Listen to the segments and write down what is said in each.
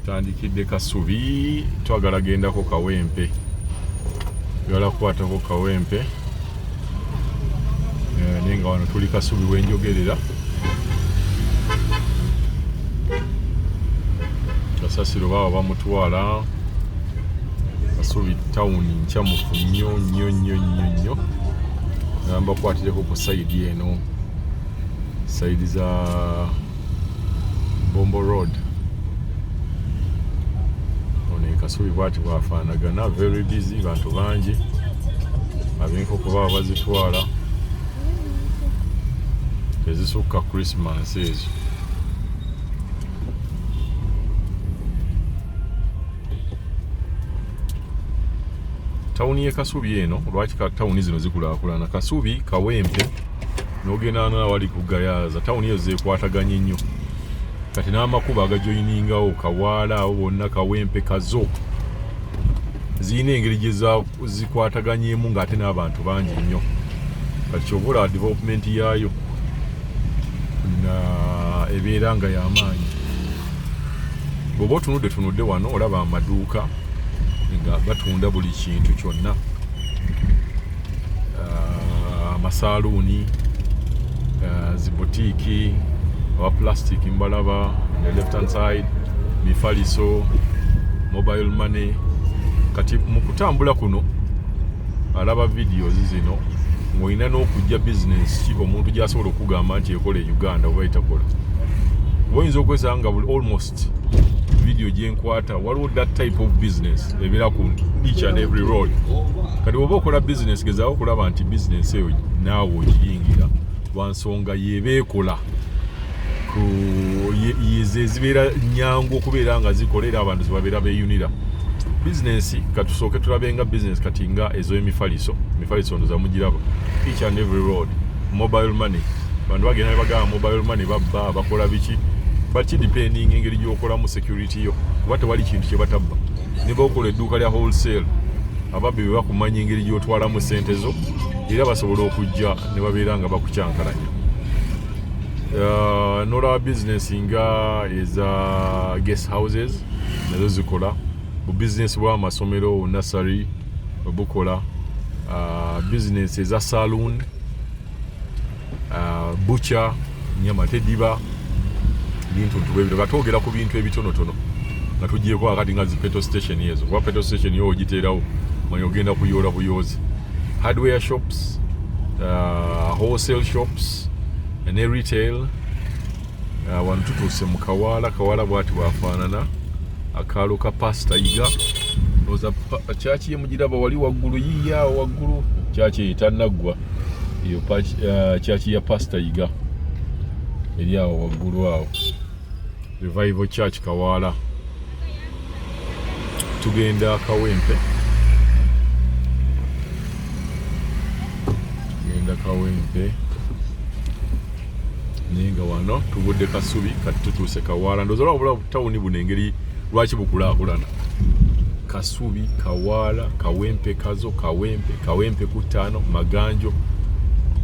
Tandikidde Kasubi, twagala gendako Kawempe, twagala kukwatako Kawempe, naye nga wano tuli Kasubi wenjogerera. Kasasiro baba bamutwala Kasubi tawuni nkyamufu nnyo nnyo nnyo nnyo nnyo. Ngamba kwatireko ku sayidi eno, sayidi za Bombo Road. Ono Kasubi bwati bwafaanagana, very busy, bantu bangi, ab'enkoko baba bazitwala tezisukka Christmas ezo. Tawuni y'e Kasubi eno, lwaki tawuni zino zikulaakulana? Kasubi, Kawempe n'ogenda nawali ku Gayaza, tawuni ezo zeekwataganye nnyo. Kati n'amakubo agajoyiningawo Kawaala awo wonna, Kawempe, Kazo, zirina engeri gye zikwataganyemu ng'ate n'abantu bangi nnyo. Kati kyova olaba development yaayo na ebeera nga y'amaanyi. Bw'oba otunudde tunudde wano olaba amaduuka nga batunda buli kintu kyonna, amasaaluuni, zibutiiki, aba plastic mbalaba on the left hand side, mifaliso, mobile money. Kati mu kutambula kuno alaba videos zino ng'olina n'okujja bizinensi ki omuntu gy'asobola okugamba nti ekola e Uganda oba etakola. Oba oyinza okwesanga nga buli almost video gyenkwata waliwo that type of business ebeera ku each and every road. Kati bw'oba okola business, gezaako okulaba nti business eyo naawe ogiyingira lwa nsonga yeeba ekola yezo ezibeera nyangu okubeera nga zikola era abantu zebabeera beeyunira bizinensi. Katusooke tulabe nga bizinensi kati nga ez'emifaliso, emifaliso ndoza mugiraba each and every road, mobile money, bantu bagenda ne bagamba mobile money babba, bakola biki, but kidepending engeri gy'okolamu security yo, kuba tewali kintu kye batabba. Ne baokola edduuka lya wholesale, ababbi bwe bakumanya engeri gy'otwalamu sente zo, era basobola okujja ne babeera nga bakukyankalanya. Nolaba bizinensi nga eza guest houses nazo zikola, bu bizinensi bw'amasomero, nursery bukola, bizinensi eza saloon, butcher, nyama tediba, bintu ntubwebiro. Katwogera ku bintu ebitonotono nga tugyeko akati nga zi petrol station ezo, kuba petrol station yo ogiteerawo manya ogenda kuyoola buyoozi. Hardware shops, wholesale shops ne retail. Wano tutuuse mu Kawaala. Kawaala bwati bwafaanana, akaalo ka Pasita Yiga. Oza kyaki ye mugiraba wali waggulu, yiiyaawo waggulu kyaki eyo tannaggwa eyo, kyaki ya Pasita Yiga eri awo waggulu awo, Revival Church Kawaala. Tugenda Kawempe, tugenda Kawempe, naye nga wano tuvudde Kasubi, kati tutuuse Kawaala. Ndowooza olaba tawuni buno engeri lwaki bukulaakulana. Kasubi, Kawaala, Kawempe, Kazo, Kawempe, Kawempe ku ttaano, Maganjo,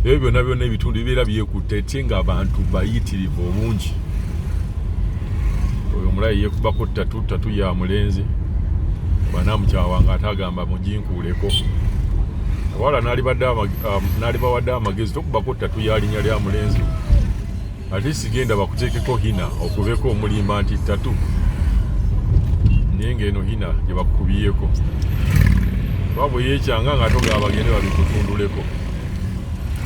ebyo byonna byonna ebitundu bibeera byekutte ate ng'abantu bayitirivu obungi. Oyo omulayi yeekubako ttatu ttatu ya mulenzi banamukyawa nga ate agamba muginkuuleko. Abawala nalibawadde amagezi, tokubako ttatu ya linnya lya mulenzi, ate sigenda bakuteekeko hina okubeko omulimba nti ttatu, naye ng'eno hina gye bakukubyeko, kuba bwe yeekyanga nga ate ogaba bagende babikutunduleko.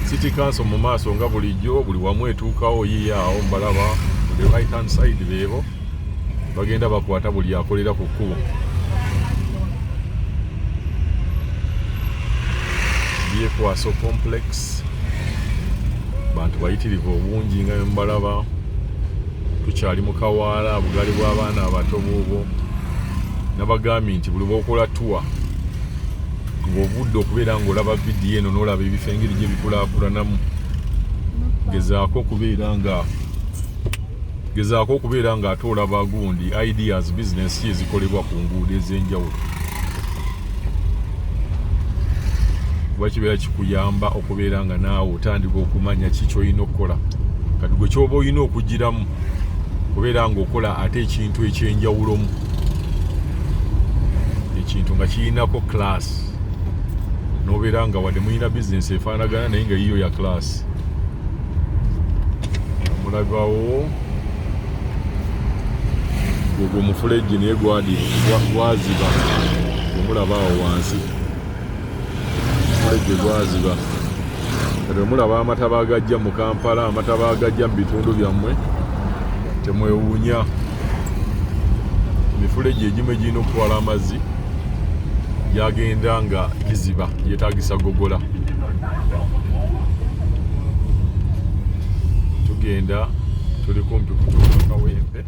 City Council mu maaso nga bulijjo buli wamu etuukawo, yiye awo mbalaba ku the right hand side, beebo bagenda bakwata buli akolera ku kkubo. Byekwaso complex, bantu bayitirivu obungi nga mbalaba. Tukyali mu Kawaala, bugali bw'abaana abato buubwo. Nabagambye nti buli bwokola tour ng'ovudde okubeera ng'olaba vidiyo eno n'olaba ebifo engeri gye bikulaakulanamu, gezaako okubeera nga ate olaba gundi ideas, business ki ezikolebwa ku nguudo ez'enjawulo, kuba kibeera kikuyamba okubeera nga naawe otandika okumanya ki kyolina okukola. Kati gwe kyoba olina okugiramu Kubeera ng'okola ate ekintu ekyenjawulomu, ekintu nga kirinako class, nobeera nga wadde mulina bizinesi efaanagana naye nga yiyo ya class. Mulabawo ogwo omufulejje naye gwaziba, omulaba awo wansi omufulejje gwaziba. Kati omulaba amataba agajja mu Kampala, amataba agajja mu bitundu byammwe, temwewuunya. Emifulejje egimu egirina okutwala amazzi gyagenda nga giziba, gyetagisa gogola. Tugenda tuli kumpi kutuuka Kawempe.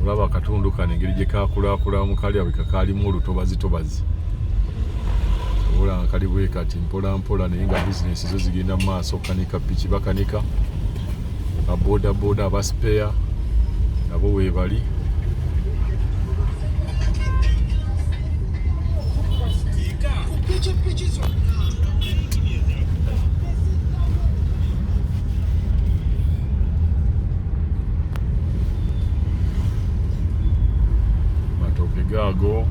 Olaba akatundu kano engeri gye kakulakulamu, kalabika kaalimu olutobazitobazi, ola kali bwe kati mpola mpola, naye nga bizinesi zo zigenda mu maaso. Kanika piki bakanika, abodaboda aba spare nabo weebali. Matooke gaago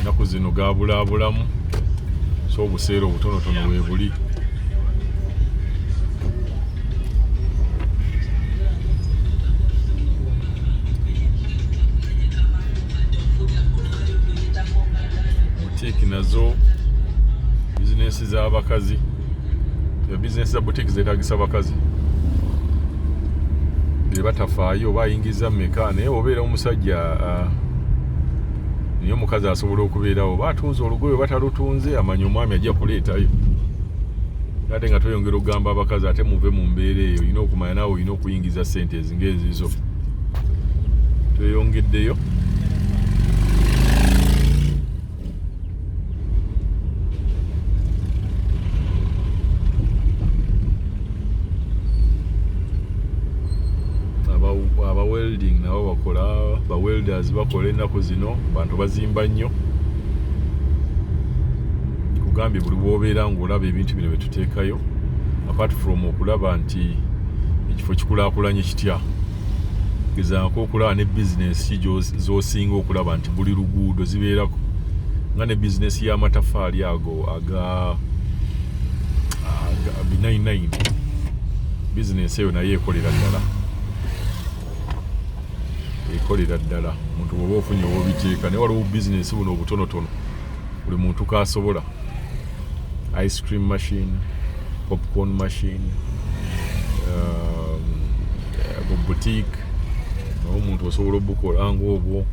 ennaku zino gabulaabulamu, so obuseera obutonotono weebuli. Boutique nazo bizinesi z'abakazi, bizinesi za boutique zeetagisa bakazi be batafaayo oba ayingiza mmeka, naye obeera omusajja naye omukazi asobola okubeerawo oba atunze olugoye oba talutunze, amanya omwami ajja kuleetayo. Ate nga tweyongera okugamba abakazi, ate muve mu mbeera eyo, olina okumanya naawe olina okuyingiza ssente ezinga ezizo. Tweyongeddeyo aba welding nabo bakola, ba welders bakola ennaku zino, bantu bazimba nnyo. Kugambye buli bwobeera ng'olaba ebintu bino byetuteekayo, apart from okulaba nti ekifo kikulaakulanye kitya, gezaako okulaba ne bizinesi ki z'osinga okulaba nti buli luguudo zibeerako, nga ne bizinesi y'amatafaali ago aga 99. Bizinesi eyo naye ekolera ddala, ekolera ddala. Omuntu bw'oba ofunye w'obiteeka, naye waliwo bizinesi buno obutonotono buli muntu kasobola: ice cream machine, popcorn machine, boutique, naye omuntu osobola obukola ng'obwo.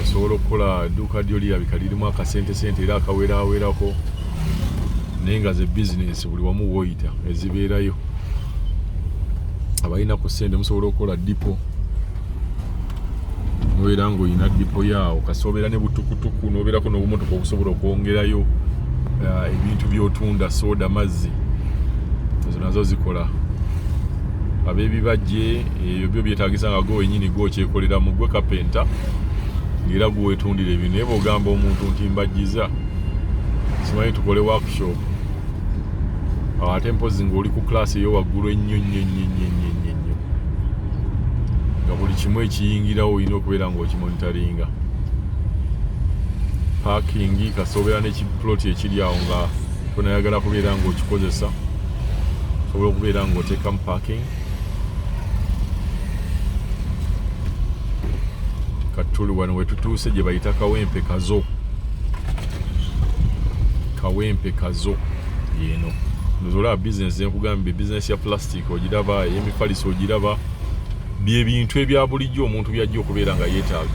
Osobola okukola edduuka lyo lirabika lirimu akasente sente era akawerawerako, naye nga ze bizinesi buli wamu woyita ezibeerayo. Abalina ku ssente musobola okukola depot, nobeera ng'olina depot yaawo, kasita obeera ne butukutuku nobeerako n'obumotoka obusobola okwongerayo ebintu by'otunda, soda, mazzi, ezo nazo zikola. Ab'ebibajje ebyo byo byetaagisa nga gwe wenyini gwe okyekoleramu, gwe kapenta ng'era gwe weetundira ebintu. Naye bw'ogamba omuntu nti mbajjiza simanyi tukole workshop awo, ate mpozi ng'oli ku class eyowaggulu ennyo nnyo nnyo nnyo nnyo nnyo nnyo, nga buli kimu ekiyingirawo olina okubeera ng'okimonitaringa. Parking, kasita obeera n'ekiploti ekiri awo nga tonayagala kubeera ng'okikozesa, osobola okubeera ng'oteekamu parking. Katuli wano wetutuuse gye bayita Kawempe Kazo. Kawempe Kazo yeno ndoza olaba bizinesi zenkugambye, bizinesi ya plastic ogiraba, ey'emifaliso ogiraba, byebintu ebya bulijjo omuntu byajja okubeera nga yeetaaga,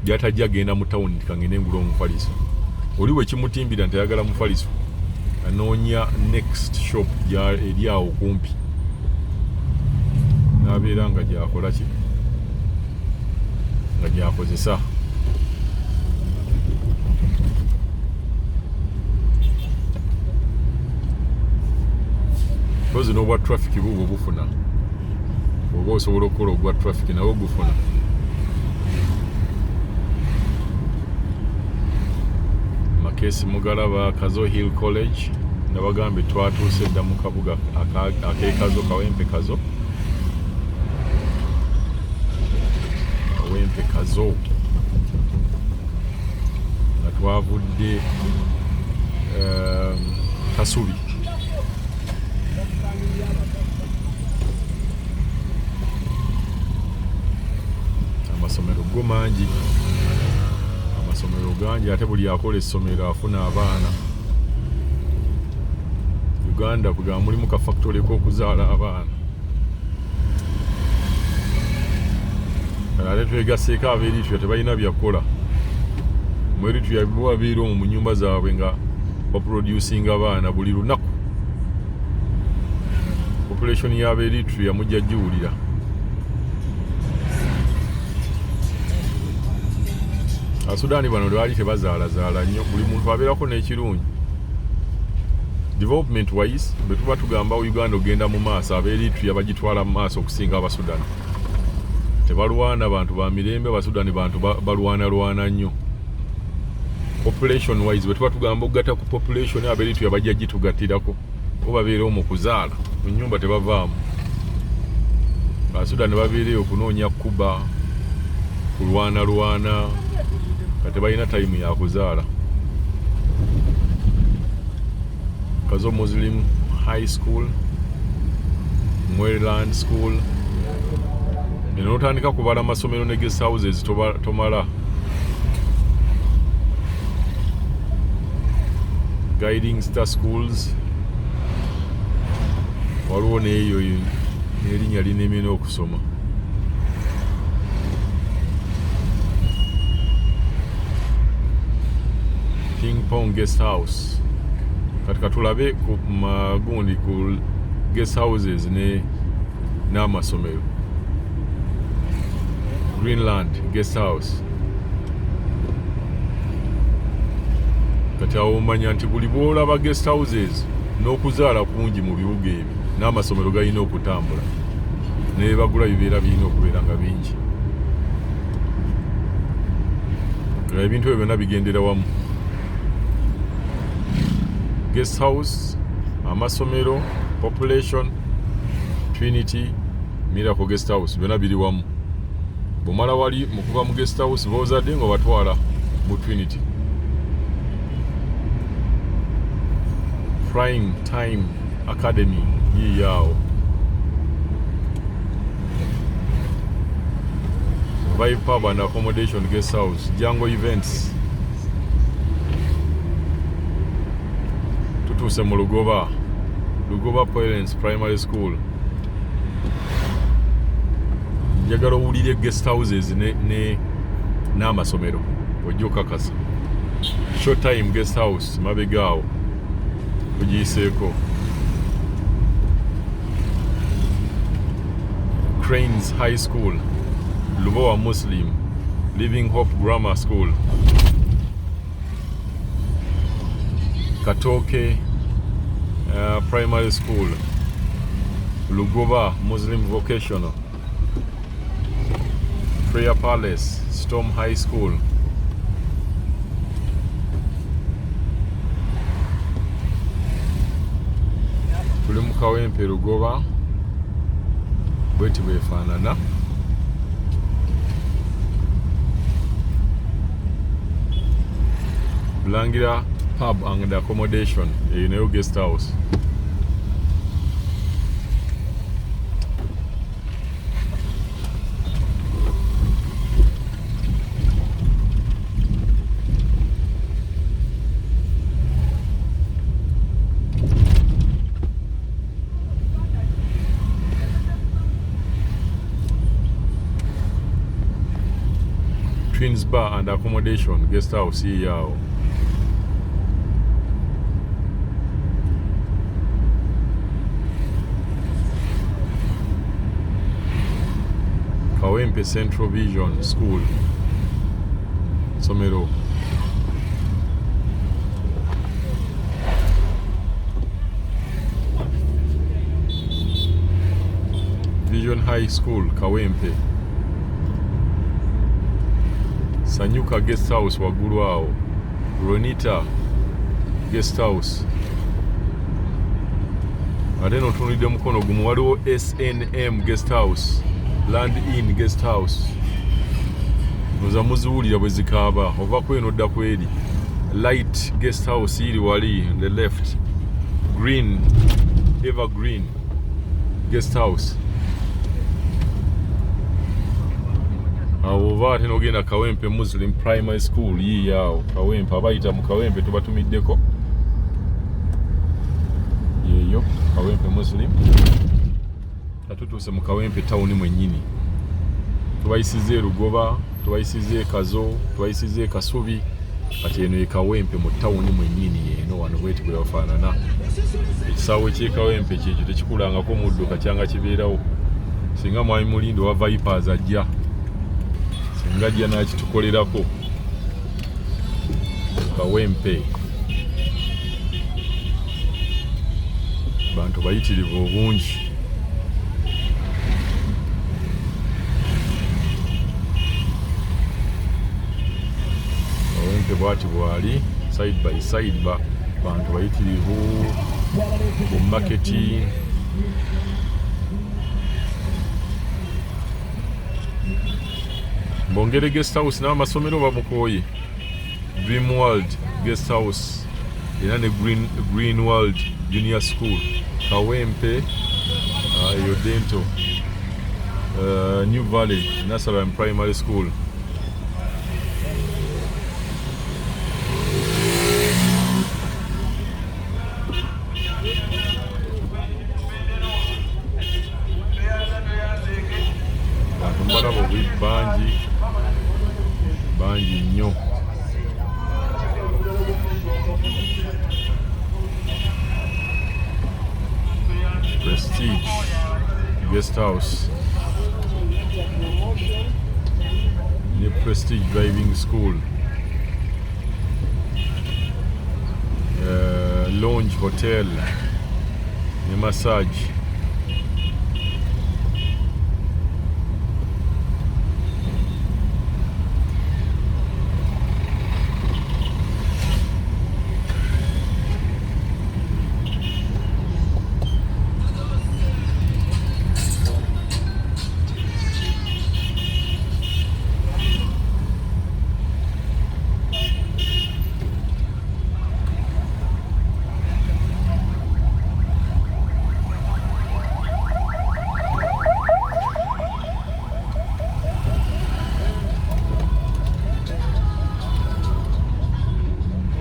byatajja genda mu tawuni nti kangende ngula omufaliso. Oli wekimutimbira nti ayagala mufaliso, anoonya next shop eri awo kumpi n'abeera nga gyakola ki, nga gyakozesa. Mpozi n'obwa traffic bubwo bufuna. Oba osobola okukola ogwa traffic nawe ogufuna. Makesi mugalaba Kazo Hill College, nabagambye twatuuse dda mu kabuga ak'e Kazo, Kawempe Kazo, Kawempe Kazo, nga twavudde Kasubi. Amasomero go mangi, amasomero gangi, ate buli akola essomero afuna abaana. Uganda kugamba mulimu ka factory k'okuzaala abaana. Ate twegaseeko ab'Eritrea, tebalina byakukola. Mu Eritrea bo babeera omwo mu nyumba zaabwe nga baproducinga abaana buli lunaku. Population y'ab'Eritrea mujja giwulira. Abasudaani bano lwali tebazaalazaala nnyo, buli muntu abeerako n'ekirungi. Development wise, bwe tuba tugamba Uganda ogenda mu maaso, ab'Eritrea bagitwala mu maaso okusinga Abasudaani. Tebalwana, bantu ba mirembe. Abasudaani bantu balwanalwana nnyo. Population wise, bwe tuba tugamba okugatta ku population, ab'Eritrea bajja gitugattirako, bo babeera omwo kuzaala, mu nnyumba tebavaamu. Abasudaani babeereyo okunoonya kuba kulwanalwana, nga tebalina time ya kuzaala. Kazo Muslim High School, Maryland School. Eno notandika kubala amasomero ne guest houses tomala. Guiding Star Schools, waliwo neeyo n'erinnya linemye n'okusoma. Ping Pong Guest House. Kati katulabe ku magundi, ku guest houses ne n'amasomero. Greenland Guest House. Kati awo omanya nti buli bwolaba guest houses n'okuzaala kungi mu bibuga ebyo, n'amasomero galina okutambula, nebagula bibeera birina okubeera nga bingi. Ebintu ebyo byonna bigendera wamu: guest house, amasomero, population, Trinity, Miracle Guest House, byonna biri wamu. Bwomala wali mukuva mu guest house, bozadde nga obatwala mu Trinity. Prime Time Academy yiiyaawo. Vibe Pub and Accommodation Guest House, Jungle Events. Tutuuse mu Lugoba, Lugoba Parents Primary School. Njagala owulire guest houses ne n'amasomero ojja okakasa. Showtime Guest House mabega awo tugiyiseeko. Cranes High School, Lubowa Muslim, Living Hope Grammar School, Katooke Primary School, Lugoba Muslim Vocational, Prayer Palace, Storm High School. Tuli mu Kawempe Lugoba, bweti bwefaanana. Bulangira Pub and Accommodation, eyo nayo guest house. Twins Bar and Accommodation Guest House yiyawo. Kawempe Central Vision School, somero. Vision High School Kawempe, Sanyuka Guest House waggulu awo, Ronita Guest House. Ate notunulidde mukono gumu waliwo SNM Guest House, Land Inn Guest House. Oza muziwulira bwe zikaaba, ova kweno odda kweri. Light Guest House iri wali the left, Green Evergreen Guest House. Awo oba ate nogenda Kawempe Muslim Primary School, yiiyo awo Kawempe, abayita mu Kawempe tubatumiddeko, yeeyo Kawempe Muslim. Atutuuse mu Kawempe tawuni mwennyini, tubayisiza e Lugoba, tubayisiza e Kazo, tubayisiza e Kasubi, kati eno e Kawempe mu tawuni mwennyini yeeno wano bweti bwe bafaanana. Ekisaawe ky'e Kawempe kyekyo tekikulangako muddo kacyanga kibeerawo. Singa mwami Mulindi owa Vipers ajja, singa ajja n'akitukolerako. Kawempe bantu bayitirivu obungi. Kawempe bwati bwali side by side, bantu bayitirivu mu maketi. Mbongere Guest House n'amasomero bamukooye. Dream World Guest House era ne Green World Junior School Kawempe, eyo Dento, New Valley Nursery and Primary School. Bantu mbalaba obuyi bangi bangi nnyo. Prestige Guest House ne Prestige Driving School, Lounge Hotel ne massage.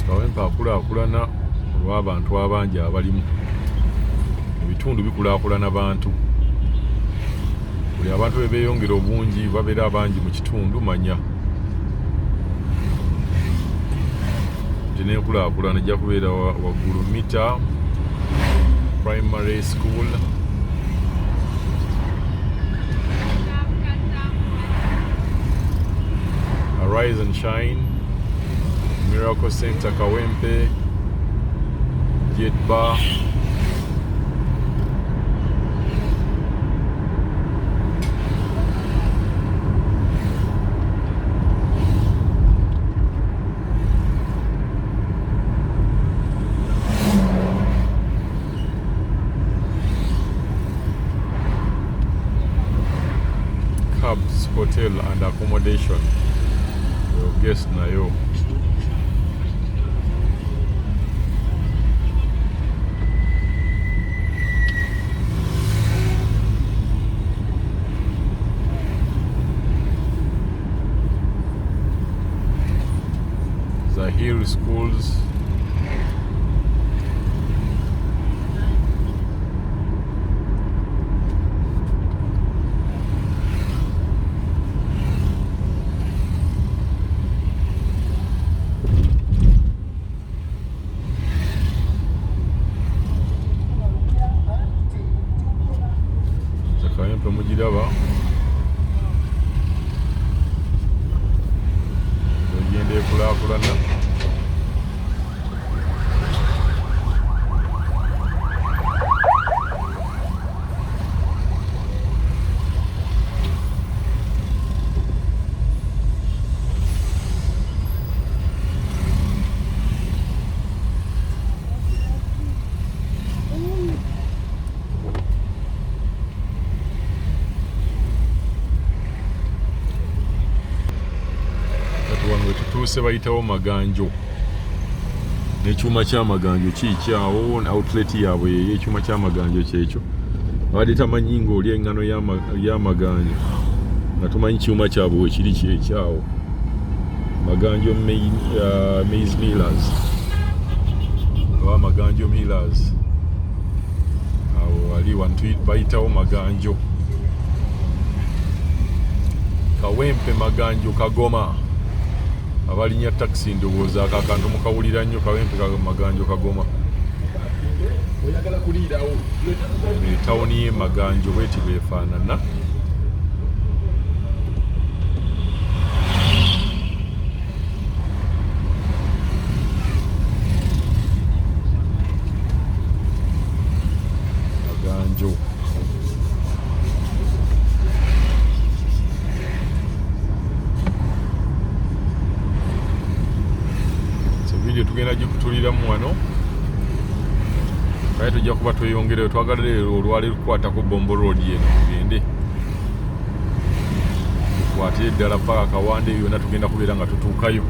Kawempe akulaakulana olw'abantu abangi abalimu. Ebitundu bikulaakulana bantu. Buli abantu bwe beeyongera obungi babeera abangi mu kitundu, manya nti n'enkulaakulana ejja kubeera waggulu. Mita Primary School, Arise and Shine, Miracle Center Kawempe, Jet Bar, Cubs Hotel and Accommodation. Your guest nayo. Zahir Schools, Kawempe mugiraba egenda ekulaakulana. Wano wetutuuse bayitawo Maganjo n'ekyuma ky'amaganjo kiikyawo, outlet yaabwe ey'ekyuma ky'amaganjo kyekyo. Abadde tamanyi ng'oli eŋŋano y'amaganjo nga tumanyi kyuma kyabwe wekiri kyekyawo. Maganjo Maize Millers oba Maganjo Millers, awo wali wantu bayitawo Maganjo, Kawempe, Maganjo, Kagoma. Abalinya takisi ndowooza ako akantu mukawulira nnyo, Kawempe, Maganjo, Kagoma. Oyagala kuliirawo. Tawuni ye Maganjo bweti bwefaanana. Maganjo. So video tugenda gikutuliramu wano, kale tujja kuba tweyongereyo. Twagala leero olwaleero kukwatako Bombo Road eno, tugende tukwatire ddala paka Kawanda, eyo yonna tugenda kubeera nga tutuukayo.